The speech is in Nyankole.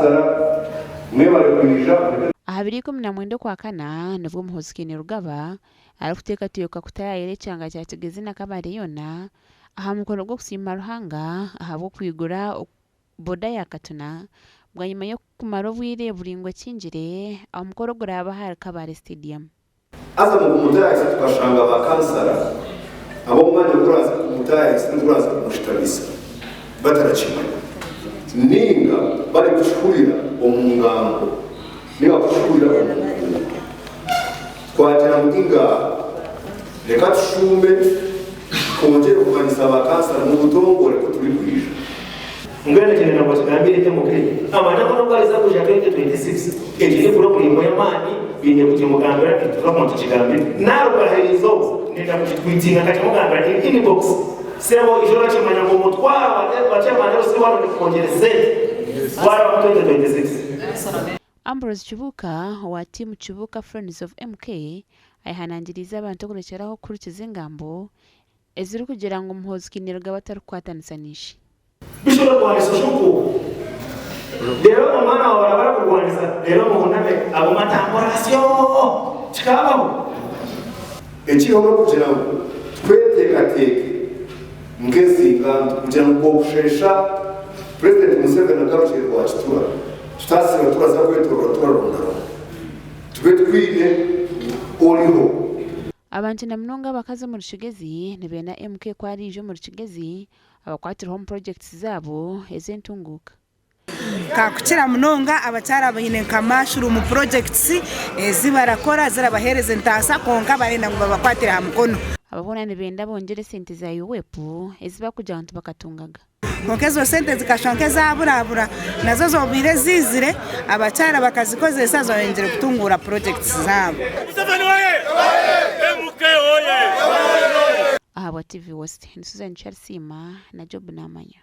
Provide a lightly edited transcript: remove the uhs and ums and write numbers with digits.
Bakansara mwebare kwija. Aha biro 19 Okwakana nibwo Muhoozi Kainerugaba arikuteekateekwa kutaayaayira ekyanga kya Kigezi na Kabale yoona aha mukoro gw'okusiima Ruhanga ahabw'okwigura boda ya Katuna bwanyima y'okumara obwire buraingwa ekingire omukoro oguraabe ahari Kabale Stadium. Haza omu kumutaayisa tukashanga ba kansara ab'omwanya ogu oraaze kumutaayisa ninga oraaze kumushutamisa batarakimanya ninga barikukihurira omu ngambo ninga kukihurira omu nkuubo. Twagira ngu ingaaha reka tushuume twongyere kumanyisa ba kansara omu butongore ku turikwija. Mbwenu ekyo nenda ngu okigambire MK. Amanya ngu nobu ariza kwija 2026, egi ni purobulemu y'amaani, baine kugimugambira nituza kuguma tukigambire. Naruga aha erizooba nenda kugitwitinga nkagimugambira in inbox. Sebo ija orakimanya ngu omutwaro gwa chairman LC wanu nikukwongyera esente waraba mu 2026. Ambrose Kibuuka owa tiimu Kibuuka Friends of MK ayehanangiriize abantu okurekyeraho kuhurikiza engambo ezirikugira ngu Muhoozi Kainerugaba atarikukwatanisa na ishe. Bishi orikurwanisa oshuku, reero omwana waawe araba arakurwanisa, reero muhuname agume atambure asyo. Kikabaho? Ekiriho n'okugira ngu tweteekateeke nk'ensingaantu kugira ngu bwokusheesha Purezidenti Museveni agarukire Rwakitura tutaasiiba turaza kwetoorora turarondaronda tube twine oriho. Abantu na munonga abakazi omuri Kigezi nibenda MK ku araije omuri Kigezi abakwatireho omu purojekiti zaabo ez'entunguuka. Kakukira munonga abakyara baine nka mushroom projects ezi barakora zirabahereza entaasa kwonka barenda ngu babakwatire aha mukono. Aba boona nibenda bongyere esente za UWEP ezi barikugira ngu tibakatungaga. Kwonka ezo sente zikashusha nk'ezaburabura nazo zobaire ziizire abakyara bakazikozesa zoyongyire kutunguura projects zaabo. Ahabwa TV West, ni Susan Kyarisiima na Job Namanya.